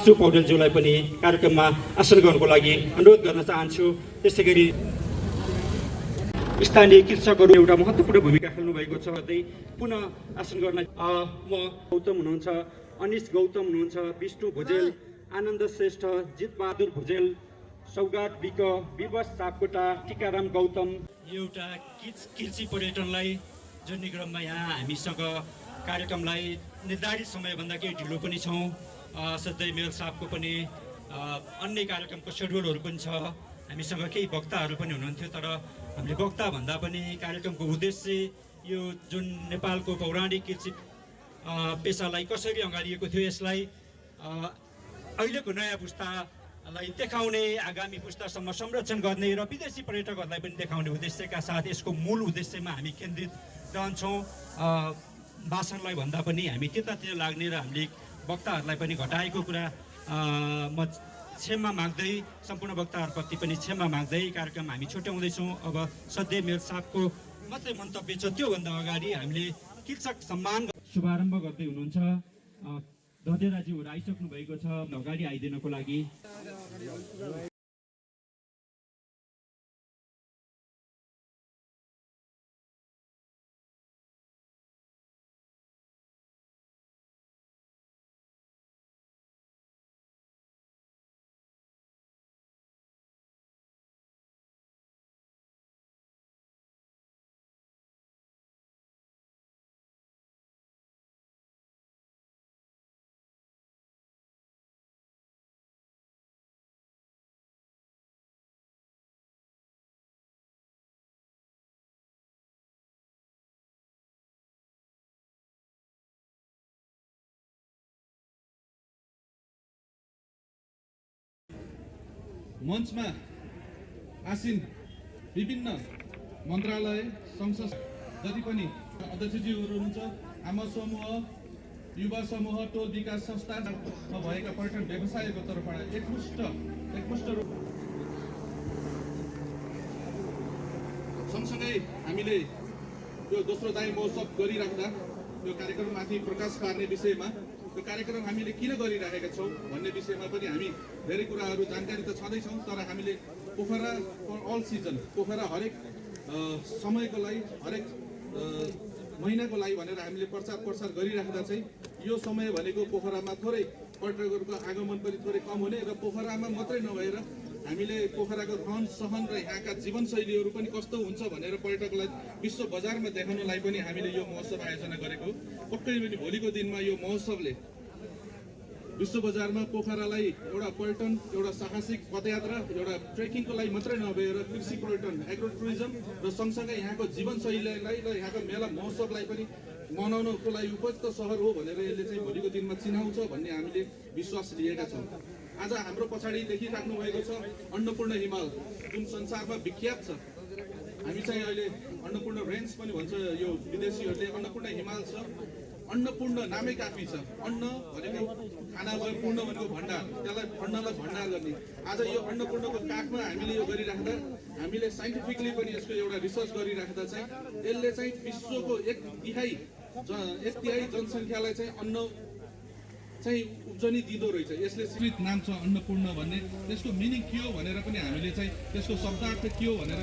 बासु पौडेलज्यूलाई पनि कार्यक्रममा आसन गर्नको लागि अनुरोध गर्न चाहन्छु। त्यसै गरी स्थानीय कृषकहरू एउटा महत्त्वपूर्ण भूमिका खेल्नु भएको छ। पुनः आसन गर्न म गौतम हुनुहुन्छ, अनिश गौतम हुनुहुन्छ, विष्णु भुजेल, आनन्द श्रेष्ठ, जितबहादुर भुजेल, सौगात विक, विवश सापकोटा, टिकाराम गौतम। एउटा कृषि पर्यटनलाई जुन क्रममा यहाँ हामीसँग कार्यक्रमलाई निर्धारित समयभन्दा केही ढिलो पनि छौँ। सधैँ मेयर साहबको पनि अन्य कार्यक्रमको सेड्युलहरू पनि छ। हामीसँग केही वक्ताहरू पनि हुनुहुन्थ्यो, तर हामीले वक्ता भन्दा पनि कार्यक्रमको उद्देश्य यो जुन नेपालको पौराणिक कृषि पेसालाई कसरी अँगालिएको थियो यसलाई अहिलेको नयाँ पुस्तालाई देखाउने, आगामी पुस्तासम्म संरक्षण गर्ने र विदेशी पर्यटकहरूलाई पनि देखाउने उद्देश्यका साथ यसको मूल उद्देश्यमा हामी केन्द्रित रहन्छौँ। भाषणलाई भन्दा पनि हामी त्यतातिर लाग्ने र हामीले वक्ताहरूलाई पनि घटाएको कुरा म क्षमा माग्दै, सम्पूर्ण वक्ताहरूप्रति पनि क्षमा माग्दै कार्यक्रम हामी छुट्याउँदैछौँ। अब सधैँ मेयर साहबको मात्रै मन्तव्य छ, त्योभन्दा अगाडि हामीले कृषक सम्मान शुभारम्भ गर्दै हुनुहुन्छ। धदेराज्यूहरू आइसक्नु भएको छ अगाडि आइदिनको लागि। मञ्चमा आसीन विभिन्न मन्त्रालय, संसद जति पनि अध्यक्षज्यूहरू हुनुहुन्छ, आमा समूह, युवा समूह, टोल विकास संस्थामा भएका पर्यटन व्यवसायको तर्फबाट एकमुष्ट रूप सँगसँगै हामीले यो दोस्रो दाई महोत्सव गरिराख्दा यो कार्यक्रममाथि प्रकाश पार्ने विषयमा यो कार्यक्रम हामीले किन गरिरहेका छौँ भन्ने विषयमा पनि हामी धेरै कुराहरू जानकारी त छँदैछौँ, तर हामीले पोखरा अल सिजन, पोखरा हरेक समयको लागि, हरेक महिनाको लागि भनेर हामीले प्रचार गरिराख्दा चाहिँ यो समय भनेको पोखरामा थोरै पर्यटकहरूको आगमन पनि थोरै कम हुने र पोखरामा मात्रै नभएर हामीले पोखराको रहन सहन र यहाँका जीवनशैलीहरू पनि कस्तो हुन्छ भनेर पर्यटकलाई विश्व बजारमा देखाउनलाई पनि हामीले यो महोत्सव आयोजना गरेको। पक्कै पनि भोलिको दिनमा यो महोत्सवले विश्व बजारमा पोखरालाई एउटा पर्यटन, एउटा साहसिक पदयात्रा, एउटा ट्रेकिङको लागि मात्रै नभएर कृषि पर्यटन, एग्रो टुरिज्म र सँगसँगै यहाँको जीवनशैलीलाई र यहाँको मेला महोत्सवलाई पनि मनाउनको लागि उपयुक्त सहर हो भनेर यसले चाहिँ भोलिको दिनमा चिनाउँछ भन्ने हामीले विश्वास लिएका छौँ। आज हाम्रो पछाडि देखिराख्नु भएको छ अन्नपूर्ण हिमाल, जुन संसारमा विख्यात छ। हामी चाहिँ अहिले अन्नपूर्ण रेन्ज पनि भन्छ यो विदेशीहरूले, अन्नपूर्ण हिमाल छ। अन्नपूर्ण नामै काफी छ। अन्न भनेको खाना भयो, पूर्ण भनेको भण्डार, त्यसलाई अन्नलाई भण्डार गर्ने। आज यो अन्नपूर्णको काखमा हामीले यो गरिराख्दा, हामीले साइन्टिफिकली पनि यसको एउटा रिसर्च गरिराख्दा चाहिँ यसले चाहिँ विश्वको एक तिहाई जनसङ्ख्यालाई चाहिँ अन्न चाहिँ उब्जनी दिँदो रहेछ। यसले स्वीकृत नाम छ अन्नपूर्ण भन्ने। त्यसको मिनिङ के हो भनेर पनि हामीले चाहिँ त्यसको शब्दार्थ के हो भनेर